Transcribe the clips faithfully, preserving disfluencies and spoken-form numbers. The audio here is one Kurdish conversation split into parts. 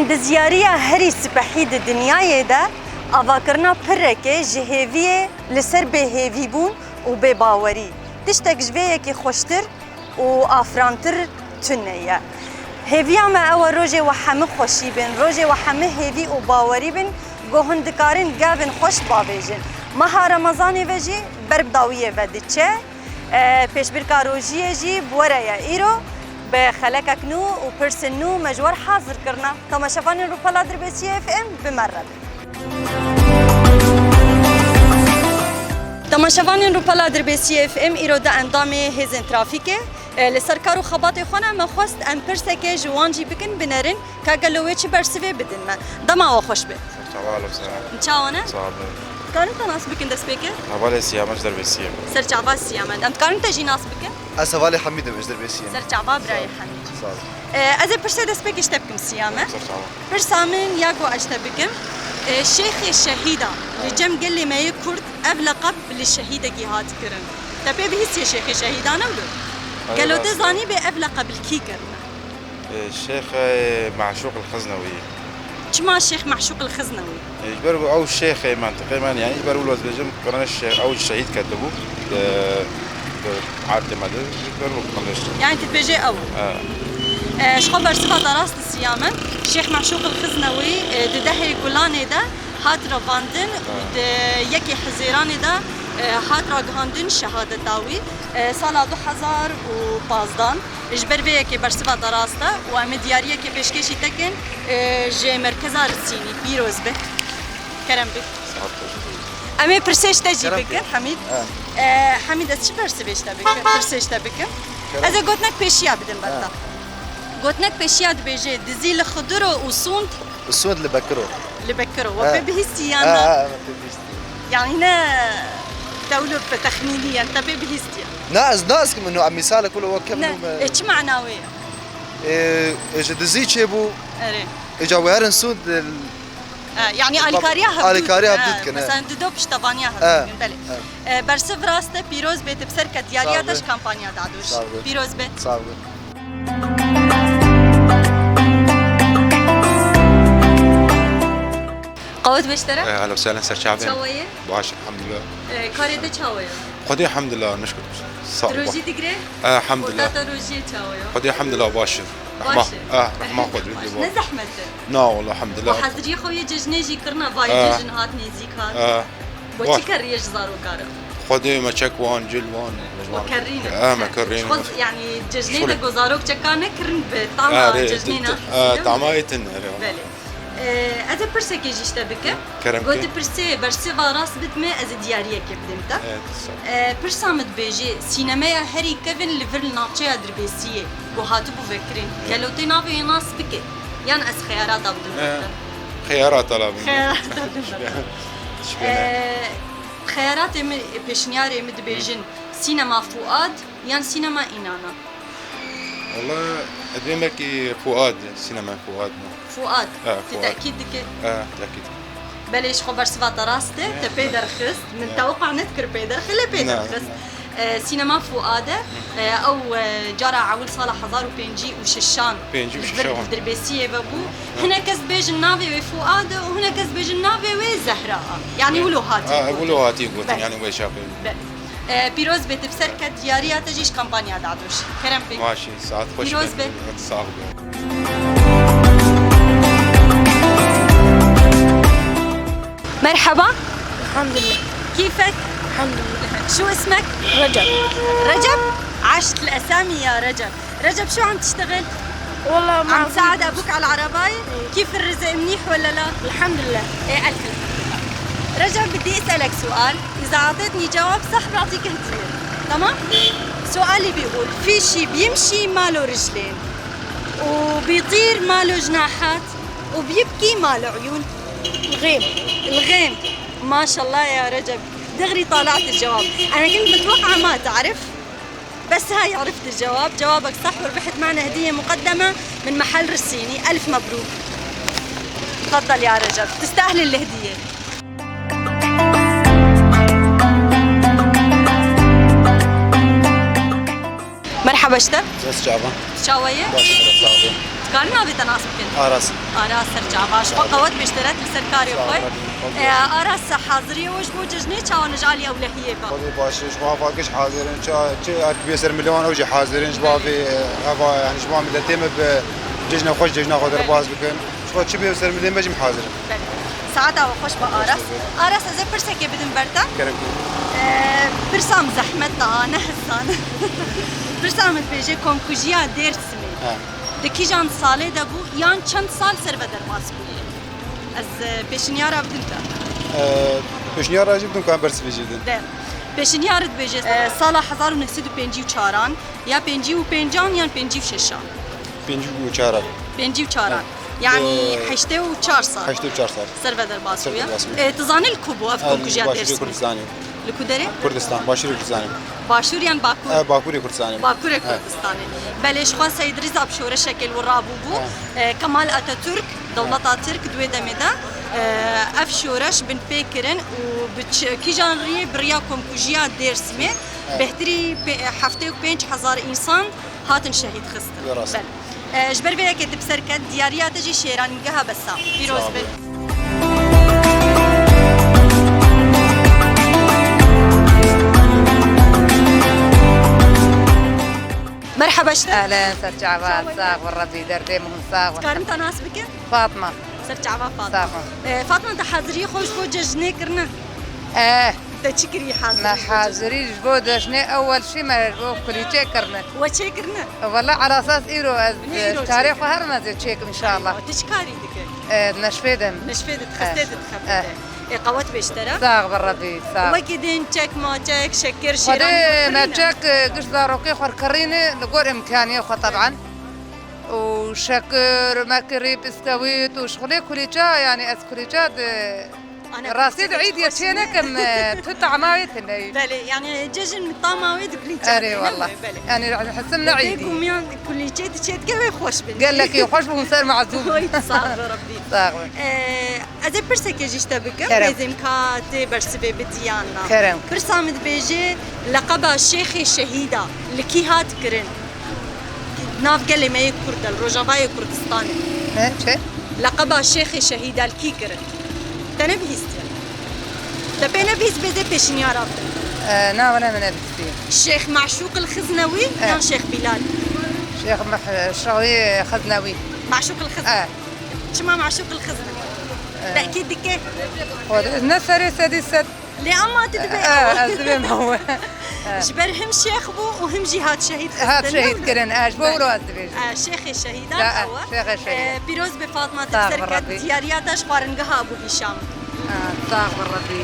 Dizyariya herî spehî di dinyayê de avakirina pireke ji hêviyê li ser bêhêvîbûn û bêbawerî. Tiştek ji vê yekê xweştir û afrantir tune ye. Hêviya me ew e rojê we hemî xweşî bin, rojê we hemî hêvî û bawerî bin, ku hûn dikarin gavên xweş bavêjin. Meha Remezanê ve jî ber bi dawiyê ve diçe. E, pêşbirka rojiyê jî bi we re ye. Îro bi xelekek nû û pirsên nû me ji we re hazir kirine. Temaşevanên Rûpela Dirbêsiyê F M bi me re bin. Temaşevanên Rûpela Dirbêsiyê F M, îro de endamê hêzên trafîkê, e, li ser kar û xebatê xwe ne, me xwest em pirsekê ji wan jî bikin, binerin ka gelo wê çi bersivê bidin me. Dema we xweş be. Çawa halim sena? Çawa ne? Sağ olun. Dikarin te nas bikin destpêkê? Hevalê Siyame ji Dirbêsiyê. Serçava Siyame. Em dikarin te jî nas bikin? Ez hevalê Hemîd im, ji Dirbêsiyê. Serçava birayê Hemîd. Sağ ol. E, ez ê pirsê destpêkê ji te bikim Siyame. Serçava. Pirsa min ya ku ez ji te bikim, e, Şêxê Şehîda li cem gelê me yê Kurd ev leqeb li şehîdekî hat kirin. Te pê bihîstiye Şêxê Şehîda ne wilo? Gelo te zanî bê ev leqeb li kî kirine? Şêx Meşûq el-Xiznewî. Çima Şêx Meşûq el-Xiznewî? Ji ber ku ew şêxê mentiqê me, yanî ji ber wilo ez bêjim, kirine şêx, ew şehîd ketibû di, di erdê me de, ji ber wilo kirine şêx. Yani tu dibêjê ew. E, ji xwe bersiva te rast Siyame, Şêx Meşûq el-Xiznewî, e, di dehê Gulanê de hat revandin û di yekê Hizêranê de, e, hat ragihandin şehadeta wî, e, sala du hezar û pazdan. Ji ber vê yekê bersiva te rast e û em ê diyariyekê pêşkêşî te kin, e, ji merkeza Risînî. Pîroz be. Kerem be. Em ê pirsê ji te jî bikin, Hemîd. E, Hemîd, ez çi bersivê ji te bikim? Pirsê ji te bikim. Ez ê gotinek pêşiya bidim ber te. Gotinek pêşiya dibêje, dizî li xidiro û sûnd. Sûnd li bekiro. Li bekiro. We pê bihîstiye yan na? Ha, ha, me pê bihîstiye. Yani ne tewlo bi texmînî, yani te pê bihîstiye. Na, ez naskim ino, em mîsalek wilo we kevin. Ne, e, çi mana wê ye? E, e, ji dizî çêbû. Erê. Îca we herin sûd, e, e, yani alîkariya hevdû. Alîkariya hevdû dikin, e. Mesela dido piştevaniya hevdû dikin, belê. E, bersiv rast e, pîroz bê, tu bi ser ket diyariya te ji kampanya Dadoş. Sağ ol. Pîroz be. Sağ ol. Qawet beştere? Ehlen we sehlen, ser çavên. Çawa ye? Baş, elhamdülillah. E, karê te çawa ye? Xwedê elhamdülillah, nişkir. Sağ ol. Rojî digre? Elhamdülillah. Orta te rojiyê çawa ye? Xwedê elhamdülillah baş e. Baş e. Rehma, eh, rehma Xwedê baş. Ne zehmet e? Na, wala elhamdülillah. Û heziriyê xwe yê cejnê jî kirina, vayê cejn hat nêzîk hat. Bo çi kerrî ye ji zarokan re? Xwedê me çek wan, cil wan. We kerrî ne? Eh, me kerrî ne. Xwe, yani cejnê de go zarok çeka nekirin bi tama cejnê ne? Eh, tama êtin, erê. Belê. Ee, ez ê pirsekê jî ji te bikim. Kerem ke. Go tu pirsê bersiva rast bidme, ez ê diyariyekê bidim te. Evet, sağ ol. Ee, pirsa min dibêje, sînemeya herî kevin li vir li navçeya Dirbêsiyê ku hatibû vekirin. Evet. Gelo tê navê wê nas bike? Yan ez xeyarata bidim ber te? Xeyarata la bidim. Xeyarata bidim ber te. Ee, xeyaratê min, pêşniyarê min dibêjin, sînema Fuad yan sînema Înana? Wala, ez dibêm belkî Fuad, sînema Fuad me. Fuad. Ha, tu Fuad. Tekîd dike? Ha, tekîd. Belê ji xwe bersiva te rast e, te pê derxist. Min teweqa nedikir pê derxe, lê pê derxist. E, sînema Fuad e, e, ew, e, cara ewil sala hezar û pêncî û şeşan. Pêncî û şeşan. Li vir Dirbêsiyê ve bû. Ha. Hinek kes dibêjin navê wê Fuad e û hinek kes dibêjin navê wê Zehra e. Yani wilo hatî gotin. Ha, wilo hatî gotin, yani wê şaxê. Belê. E, pîroz be, tu bi ser ket, diyariya te jî ji kampanya Dadoş. Kerem pê. Baş e, saet xweş be. Pîroz be. Sağ ol. Merhaba. Elhamdülillah. Keyfek? Elhamdülillah. Şu ismek? Recep. Recep? Aşt el-esami ya Recep. رجب، شو عم تشتغل؟ والله عم تساعد أبوك على العرباية؟ إيه. كيف الرزق، منيح ولا لا؟ الحمد لله. إيه، ألف الحمد لله. رجب، بدي أسألك سؤال، إذا أعطيتني جواب صح بعطيك هدية، تمام؟ سؤالي بيقول، في شي بيمشي ما له رجلين، وبيطير ما له جناحات، وبيبكي ما له عيون؟ الغيم. الغيم. ما شاء الله يا رجب، دغري طالعت الجواب. أنا كنت متوقعة ما تعرف. بس هاي عرفت الجواب، جوابك صح، وربحت معنا هدية مقدمة من محل رسيني. ألف مبروك. تفضل يا رجب، تستاهل الهدية. مرحبا، شتا؟ Ses çavan. Çawa ye? Baş, sağ olun. Karin navê te nas bikin? Aras. Aras, ser çava. Ji xwe qewet bêjteret li ser karê xwe. Sağ ol, Rabbi. Ee, Aras, haziriyê we ji bo cejnê çawa ne ji alî ewlehiyê ve? Xwedê baş e, ji xwe hava giş hazir in. Çi, çi erk bê ser milê wan ew jî hazir in. Ji bo vê, e, heva, yani ji bo miletê me bi cejna xwe, cejna xwe derbas bikin. Ji xwe çi bê ser milê me jî hazir in. Belê. Saeta we xweş be Aras. Aras, ez ê pirsekê bidim ber te. Kerem. Ee, pirsa min zehmet da, ne hezan. Pirsa min dibêje komkujiya Dêrsimê. Ha. Di kîjan salê de bû yan çend sal ser ve derbas bûye? Ez, e, pêşinyara bidin te. E, pêşinyara jî bidin ku em bersivê jî bidin. De. Pêşinyar dibêje, e, sala hezar û neh sed û pêncî û çaran, ya pêncî û pêncan yan pêncî û şeşan? Pêncî û çaran. Pêncî û çaran. Evet. Yani, e, heştê û çar sal. Heştê û çar sal. Ser ve derbas bûye. Ser ve derbas bûye. E, tu zanî li ku bû ev komkujiya Dêrsimê? Li Başûrê Kurdistanê. Li ku derê? Kurdistan, Başûrê Kurdistanê. Başûr yan Bakur? E, Bakurê Kurdistanê. Bakurê Kurdistanê. Belê, ji xwe Seyid Rîza bi şoreşekê li wir rabûbû. E, Kemal Atatürk, dewleta Tirk di wê demê de, e, ev şoreş binpê kirin û bi çi-, kîjan riyê bi riya komkujiya Dêrsimê bêhtirî pê-, heftê û pênc hezar însan hatin şehîd xistin. Belê. E, ji ber vê yekê tu bi ser ket, diyariya te jî şêranîgeha besa. Pîroz be. Merhaba ji te. Ehlen, ser çava, sax ol, Rebî, derdê min sax ol. Dikarim te nas bikim? Fatma. Ser çava Fatma. Sax ol. E, Fatma, te haziriyê xwe ji bo cejnê kirine? Eh. Te çi kirî hazirî? Me hazirî ji bo cejnê ewel şî me ji bo kulîçê kirine. We çê kirine? Wele ala esas îro ez, Binê îro çê karê xwe herim ez ê çêkim înşallah. Tu çi karî dike? Eh, neşfê de. Neşfê de, xistê de, dixebite. Ê, qewet bêjtera. Sax be Rebî, sax. Wekî din çek, maçek, şekir, şêran. Xwedê me çek, e, giş zarokê xwe kirîne li gor îmkaniyê xwe teban. Û şekir, mekirî, biskewît û şixulê kulîça, yani ez kulîça di Rastî di îdê çê nekim, e, tu tama wê tune yî. Belê, yani cejin min tama wê di kulîçe. Erê wallah. Belê. Yani hisim ne îdî. Gumiyan kulîçê diçê dike wê xweş bin. Gelekî xweş bûm ser mazûm. Oy, sağ ol Rabbi. Sağ ol. Ee, ez ê pirsekê jî ji te bikim. Kerem. Lêzim ka tê bersivê bidî yan na. Kerem. Pirsa min dibêje, leqeba Şêxê Şehîda li kî hat kirin? Nav gelê me yê Kurd de, li Rojavayê Kurdistanê. He, çi? Leqeba Şêxê Şehîda li kî kirin? Te nebihîstiye? Te pê nebihîst bê zê pêşinyara bide. E, na, wele min nebihîstiye. Şêx Meşûq el Xiznewî E. yan Şêx Bîlal? Şêx Meh-, Şawî Xiznewî. Meşûq el Xizn-, E. Çima Meşûq el Xiznewî? E. Tekîd dike? Xwedê, ne serê sedî sed. Lê ama tu dibê E, ew. ez dibêm ew. E. Ji ber him şêx bû û him jî hat şehîd Hat xistin, şehîd ne? kirin, e, ji bo wilo ez dibêjim. E, Şêxê Şehîdan E, ew e. Şêxê Şehîdan. E, pîroz be Fatma, te Sax bi serket Rebbî. diyariya te ji xwaringeha Ebû Hîşam. E, sax bi Rebbî.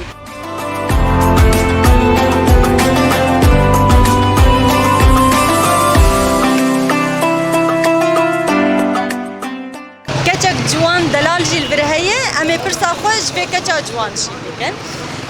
Keçek ciwan delal jî li vir heye, em ê pirsa xwe ji vê keça ciwan jî bikin.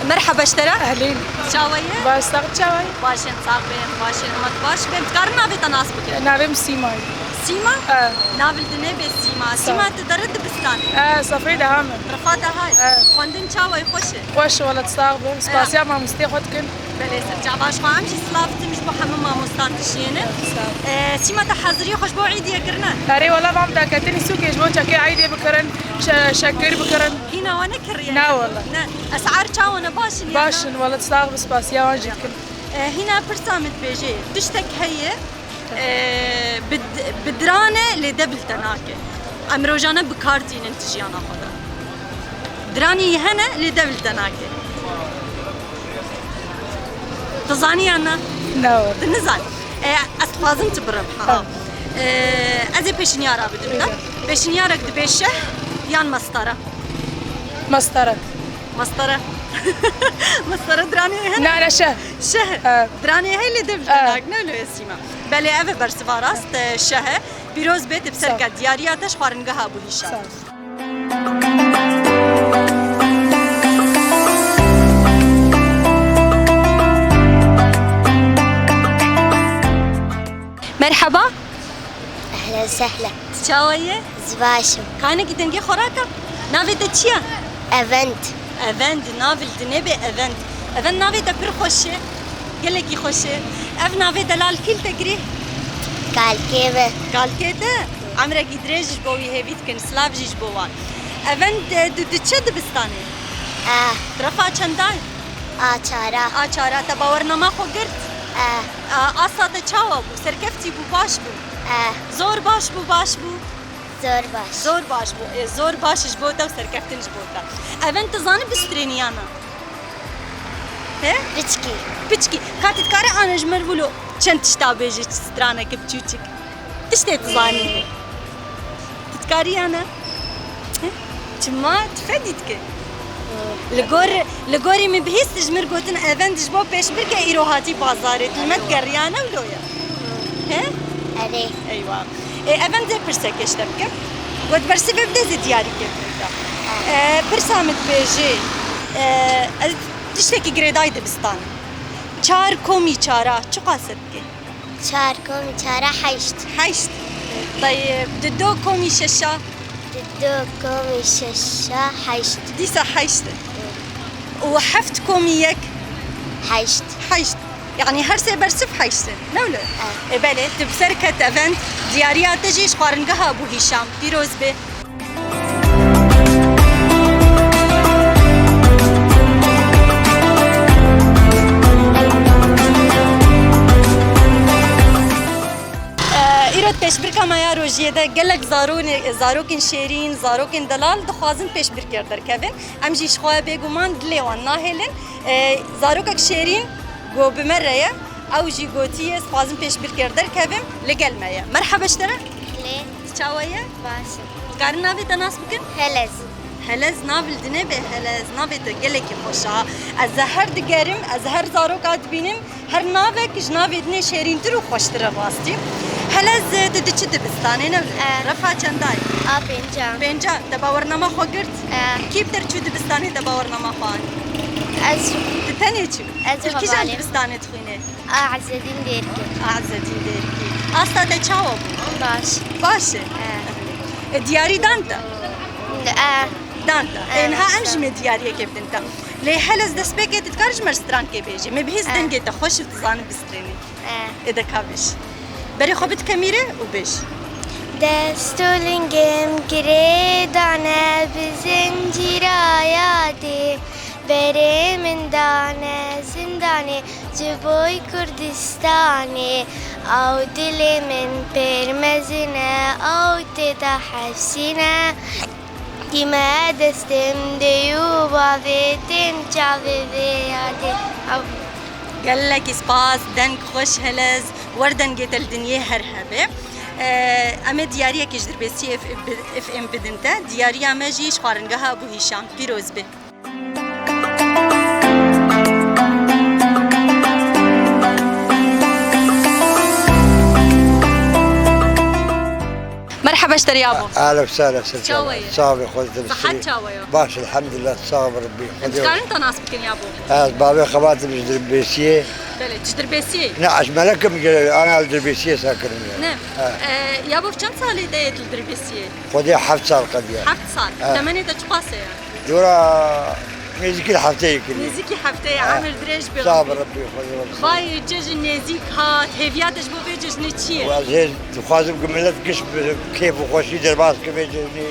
Merheba ji te re. Ehlîn. Çawa ye? Baş, sax çawa ye? Baş in, sax bin, baş in, hema tu baş bin. Dikarin navê te nas bikin? Navê min Sîma ye. Sîma? E. Nav li dinê bê Sîma. Sîma, tu deri dibistanê? E, sefrê deha me. Rifa deha ye. E. Xwendin çawa ye, xweş e? Xweş, wele tu sax be. Spasiya mamostê xwe dikin. Belê, ser çava ji xwe em jî silav dikim ji bo hemû mamosta tişiyê ne. Sağ ol. Ee, Sîma, te haziriyê xwe ji bo îdiyê kirine? Erê, wela mam daketinî sûkê ji bo çekê îdê bikirin, şe-, şekir bikirin. Hîna we nekiriye? Na, wela. Ne. Esar çawa ne, baş in ya? Baş in, wela, sax bi, spasiya wan jî dikin. Ee, hîna pirsa min dibêje, tiştek heye, Ee, bi, bi diran e, lê dev li te nake. Em rojane bi kar tînin tu jiyana xwe de. Diranî hene, lê dev li te nake. Tu zanî yan na? Na. Tu nizanî. Ee, ez dixwazim tu birim. Ha. Tamam. Ee, ez ê pêşinyara bidim te. Pêşinyarek dibe şeh yan mestara? Mestara. Mestara. Mestara diranê hene? Na, na, şeh. Şeh. Ha. Diranê heye lê dev li te nake, ne lo Sîma? Belê, ev e bersiva rast, e, şeh e. Pîroz be, tu bi serket diyariya te ji xwaringeha Ebû Hîşam. Sağ ol. Merheba. Ehlen sehlen. Tu çawa ye? Ez baş im. Kanekî dengê xwe rake. Navê te çi ye? Evend. Evend, navê li dinê bê Evend. Evend, navê te pir xweş e. Gelekî xweş e. Ev navê delal kî li te girî? Kalkê be. Kalkê te? Emrekî dirêj ji bo wî hêvî dikin, silav jî ji bo wan. Evend, e, di, diçe dibistanê? Eh. Refa çendayî? A çara. A çara, te bawernama xwe girt? Eh. A, asta te çawa bû? Serkeftî bû, baş bû? Eh. Zor baş bû, baş bû? Zor baş. Zor baş bû. E, zor baş ji bo te û serkeftin ji bo te. Evend, tu zanî bistrênî ya na? He? Piçkî. Piçkî. Ka tu dikare ana ji mir wilo çend tişta bêje, straneke biçûçik. Tiştê tu zanî. Tu dikarî ya ne? He? Çima? Tu fedî dike. Li gor, li gorî min bihîst ji mir gotin evend ji bo pêşbirke îro hatî bazarê. Tu li me digeriyane wilo ye. He? Erê. Eywa. E, evend zê pirseke ji te bikim. Got bersivê bide zê diyarî kê bide. E, pirsa min dibêjê, e, ez tiştekî girêdayî dibistan. Çar komî çara çiqas e dike? Çar komî çara heşt. Heşt. Tayê, di do komî şeşa? Di do komî şeşa heşt. Dîsa heşt. Û heft komî yek? Heşt. Heşt. Yanî her sê bersiv heşt in. Ne wilo? Evet. E, belê, tu bi ser ket evend, diyariya te jî ji xwaringeha Ebû Hîşam. Pîroz be. Îro di pêşbirka me ya rojiyê de gelek zarone-, zarokên şêrîn, zarokên delal dixwazin pêşbirkê derkevin. Em jî ji xwe bêguman dilê wan nahêlin. Zarokek şêrîn ku bi me re ye, ew jî gotiye, dixwazin pêşbirkê derkevim, li gel me ye. Merheba ji te re. Lê. Çawa ye? Baş e. Dikarin navê te nas bikin? Helez. Helez, nav li dinê be Helez. Navê te gelekî xweş e. Ez her digerim, ez her zaroka dibînim, her navek ji navê dinê şêrîntir û xweştir e rastî. Helez, tu diçî dibistanê ne? E. Refa çendayî? A pênca. Pênca. Te bawernama xwe girt? E. Kî bi te re çû dibistanê te bawernama xwe anî? Ez. Tu tenê çû? Ez. Tu li kîjan dibistanê dixwînî? A Ezzedîn Dêrkî. A Ezzedîn Dêrkî. Asta te çawa bû? Baş. Baş e? E. E, diyarî dan te? E. Dan te. E, niha em jî me diyariyekê bidin te. Lê Helez destpêkê tu dikar ji me strankê bêjî. Me bihîst dengê te xweş û tu zanî bistrênî. E. E de ka bêj. Berê xwe bide kemîrê û bêj. Dest û lingê min girê dane bi zincîra yadê. Berê min dane zindanê ji boy Kurdistanê. Ew dilê min pêr mezin e, ew tê de hefsîne. Dîme destê min dê û bavê tên çavê vê yadê. Ew. Gelekî spas, deng xweş Helez, wer dengê te li dinyê her hebe. Em ê diyariyekê ji Dirbêsiyê F M bidin te. Diyariya me jî ji xwaringeha Ebû Hîşam. Pîroz be. Merheba ji te re yabo. Ahlen sahlen, ser Çawa ye? Sağ ol, xwezde Sihet çawa ye? Baş, elhamdülillah, sağ ol Rabbi. Em dikarin te nas bikin yabo? Ez bavê xebatim ji Dirbêsiyê. Belê, ji Dirbêsiyê? Ne, ez melekim, ana li Dirbêsiyê sakinim ya. Ne. Ha. E, yabo çend salê te ye li Dirbêsiyê? Xwedê heft sal qediya. Heft sal. Ha. Temenê te çiqas e ya? Dora nêzîkî hefteyê kirî. Nêzîkî hefteyê, ha. Emir dirêj be. Sağ ol Rabbi. Rabbi, xwezde. Vay, cejn nêzîk hat, hêviya te ji bo vê cejnê çi ye? Ez hê dixwazim ku millet giş bi kêf û xweşî derbas ke vê cejnê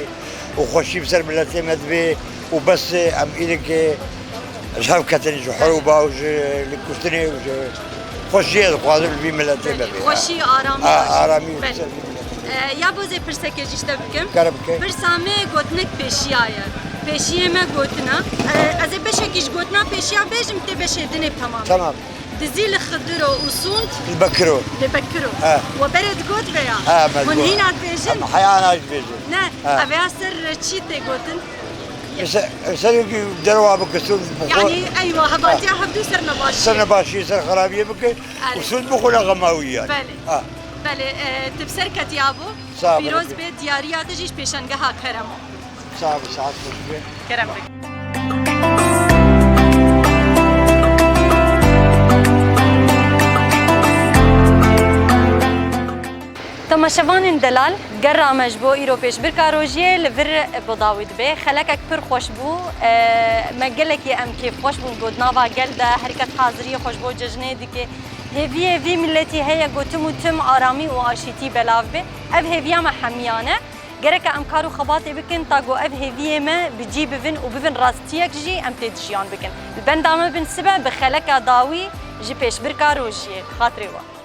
û xweşî bi ser miletê me dibe û bes e, em îrike ji hev ketin, ji hor û ba û ji lêkuştinê û ji xweşiyê dixwazim li vî miletê me be. Xweşî, aramî. A, aramî. Belê. Ser vî miletê. E, yabo zê pirsekê jî ji te bikim. Kerem bike. Pirsa me gotinek pêşiya ye. Pêşiyê me gotina. E, ez ê beşekî ji gotina pêşiya bêjim, tê beşê dinê bi temam. Tamam. Dizî li Xidiro û sûnd li Bekiro. Li Bekiro. He. We berê digot veya? He, me digot. Hûn hîna dibêjin? Em heyana dibêjin. Ne, he. Ev ya ser çi tê gotin? Ser, ser yekî derwa bike, sûnd bixwe. Yanî, eywa, hevatiya hevdû ser nebaşiyê. Ser nebaşiyê, ser xerabiyê bike. Erê. Û sûnd bixwe ne xema wî yani. Belê. Ha. Belê, e, tu bi ser ketî abo. Sağ ol. Pîroz be, diyariya te jî ji pêşangeha Keremo. Sağ ol, saet xweş be. Kerem be. Te Meşevanên delal, gera me ji bo îro pêşbirka rojiyê li vir bi dawî dibe. Xelekek pir xweş bû. E, me gelekî em kêfxweş bûn ku di nava gel de her kes haziriyê xwe ji bo cejnê dike. Hêviyê vî miletî heye ku tim û tim aramî û aşîtî belav be. Ev hêviya me hemiyan e. Gereke em kar û xebatê bikin ta ku ev hêviyê me bi cî bivin û bivin rastiyek jî em tê de jiyan bikin. Li benda me bin sibe bi xeleka dawî ji pêşbirka rojiyê. Xatirê we.